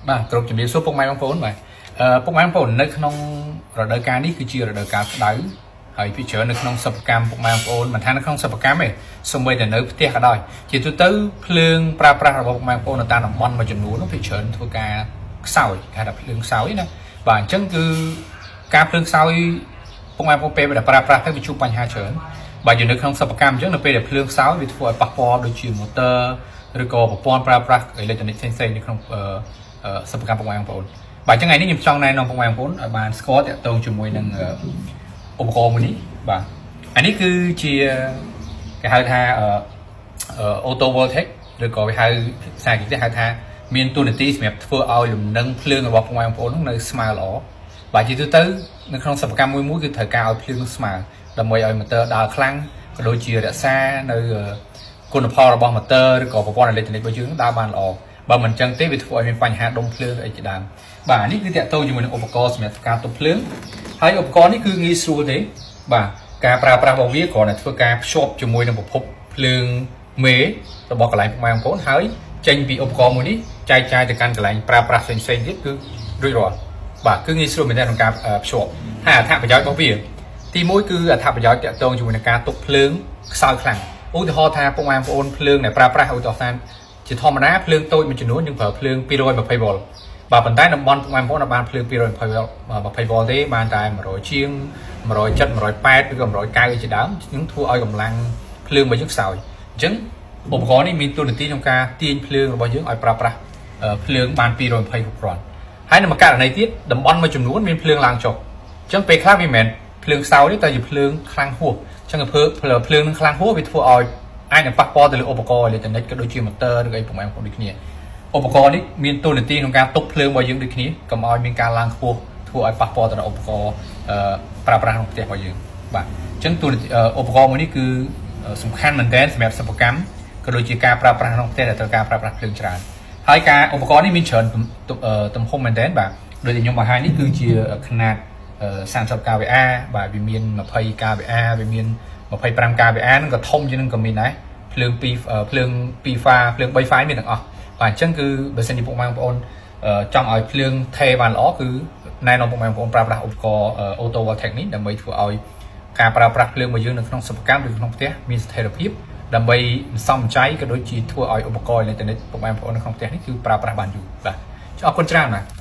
បាទគ្រប់ជំរាបសួរពុកម៉ែបងប្អូនបាទពុកម៉ែបងប្អូននៅក្នុងរដូវកាលនេះគឺជារដូវកាលក្តៅហើយពីច្រើននៅក្នុងសិប្បកម្មពុកម៉ែបងប្អូនមិនថានៅក្នុងសិប្បកម្មទេសូម្បីតែនៅផ្ទះក៏ដោយជាទូទៅភ្លើងប្រើប្រាស់របស់ពុកម៉ែបងប្អូននៅតាមតំបន់មួយចំនួននោះពីច្រើនធ្វើការខ្សោយគេហៅថាភ្លើងខ្សោយណាបាទអញ្ចឹងគឺការភ្លើងខ្សោយពុកម៉ែបងប្អូនពេលដែលប្រើប្រាស់ទៅវាជួបបញ្ហាច្រើនបាទຢູ່នៅក្នុងសិប្បកម្មអញ្ចឹងនៅពេលដែលភ្លើងខ្សោយវាធ្វើឲ្យប៉ះពាល់ដូចជា motor ឬក៏ប្រព័ន្ធប្រើប្រាស់អេឡិចត្រូនិកផ្សេងៗនៅក្នុងសិប្បកម្មពុកម៉ែបងប្អូនបាទអញ្ចឹងថ្ងៃនេះខ្ញុំចង់ណែនាំពុកម៉ែបងប្អូនឲ្យបានស្គាល់តាក់ទងជាមួយនឹងឧបករណ៍មួយនេះបាទអានេះគឺជាគេហៅថា auto voltage ឬក៏គេហៅភាសាអង់គ្លេសហៅថាមានតួនាទីសម្រាប់ធ្វើឲ្យលំនឹងភ្លើងរបស់ពុកម៉ែបងប្អូននោះនៅស្មើល្អបាទជាទូទៅនៅក្នុងសិប្បកម្មមួយមួយគឺត្រូវការឲ្យភ្លើងនោះស្មើដើម្បីឲ្យម៉ូទ័រដើរខ្លាំងក៏ដូចជារក្សានៅគុណផលរបស់ម៉ូទ័រឬក៏ប្រព័ន្ធអេឡិចត្រូនិករបស់យើងដើរបានល្អបើមិនអញ្ចឹងទេវាធ្វើឲ្យមានបញ្ហាដុំភ្លើងអីជាដើមបាទនេះគឺតាក់ទងជាមួយនឹងឧបករណ៍សម្រាប់ការទប់ភ្លើងហើយឧបករណ៍នេះគឺងាយស្រួលទេបាទការប្រើប្រាស់របស់វាគ្រាន់តែធ្វើការភ្ជាប់ជាមួយនឹងប្រភពភ្លើងមេរបស់កន្លែងពុកម៉ែបងប្អូនហើយចេញពីឧបករណ៍មួយនេះចែកចាយទៅកាន់កន្លែងប្រើប្រាស់ផ្សេងៗទៀតគឺរួចរាល់បាទគឺងាយស្រួលមែនទែនក្នុងការភ្ជាប់ហើយអត្ថប្រយោជន៍របស់វាទីមួយគឺអត្ថប្រយោជន៍តាក់ទងជាមួយនឹងការទប់ភ្លើងខ្សោយខ្លាំងឧទាហរណ៍ថាពុកម៉ែបងប្អូនភ្លើងដែលប្រើប្រាស់ឧទាហរណ៍ថាជាធម្មតាភ្លើងតូចមួយចំនួនយើងប្រើភ្លើង220វ៉ុលបាទប៉ុន្តែតំបន់ពុកម៉ែបងប្អូនអត់បានភ្លើង220វ៉ុល20វ៉ុលទេបានតែ100ជាង170 180ឬក៏190ជាដើមនឹងធ្វើឲ្យកម្លាំងភ្លើងរបស់យើងខ្សោយអញ្ចឹងឧបករណ៍នេះមានតួនាទីក្នុងការទាញភ្លើងរបស់យើងឲ្យប្រើប្រាស់ភ្លើងបាន220គ្រប់គ្រាន់ហើយនៅមួយករណីទៀតតំបន់មួយចំនួនមានភ្លើងឡើងចុះអញ្ចឹងពេលខ្លះវាមិនមែនភ្លើងខ្សោយទេតែជាភ្លើងខ្លាំងហួសអញ្ចឹងធ្វើភ្លើងនឹងខ្លាំងហួសវាធ្វើឲ្យអាចនឹងប៉ះពាល់ទៅលើឧបករណ៍អេឡិចត្រូនិកក៏ដូចជាម៉ូទ័រឬអីពុកម៉ែបងប្អូនដូចគ្នាឧបករណ៍នេះមានតួនាទីក្នុងការទប់ភ្លើងរបស់យើងដូចគ្នាកុំឲ្យមានការឡើងខ្ពស់ធ្វើឲ្យប៉ះពាល់ទៅដល់ឧបករណ៍ប្រើប្រាស់ក្នុងផ្ទះរបស់យើងបាទអញ្ចឹងតួនាទីឧបករណ៍មួយនេះគឺសំខាន់មែនទែនសម្រាប់សិប្បកម្មក៏ដូចជាការប្រើប្រាស់ក្នុងផ្ទះដែលត្រូវការប្រើប្រាស់ភ្លើងច្រើនហើយការឧបករណ៍នេះមានច្រើនទំហំមែនទែនបាទដូចដែលខ្ញុំបង្ហាញនេះគឺជាຂະຫນាត30 kVA បាទវាមាន20 kVA វាមាន25 kVA ហ្នឹងក៏ធំជាងនឹងក៏មានដែរភ្លើង2ភ្លើង2ហ្វាភ្លើង3ហ្វាមានទាំងអស់បាទអញ្ចឹងគឺបើសិនជាពុកម៉ែបងប្អូនចង់ឲ្យភ្លើងថេបានល្អគឺណែនាំពុកម៉ែបងប្អូនប្រើប្រាស់ឧបករណ៍ Auto Voltage នេះដើម្បីធ្វើឲ្យការប្រើប្រាស់ភ្លើងរបស់យើងនៅក្នុងសិប្បកម្មឬក្នុងផ្ទះមានស្ថិរភាពដើម្បីសំចៃក៏ដូចជាធ្វើឲ្យឧបករណ៍អេឡិចត្រូនិកពុកម៉ែបងប្អូននៅក្នុងផ្ទះនេះគឺប្រើប្រាស់បានយូរបាទអរគុណច្រើនបាទ។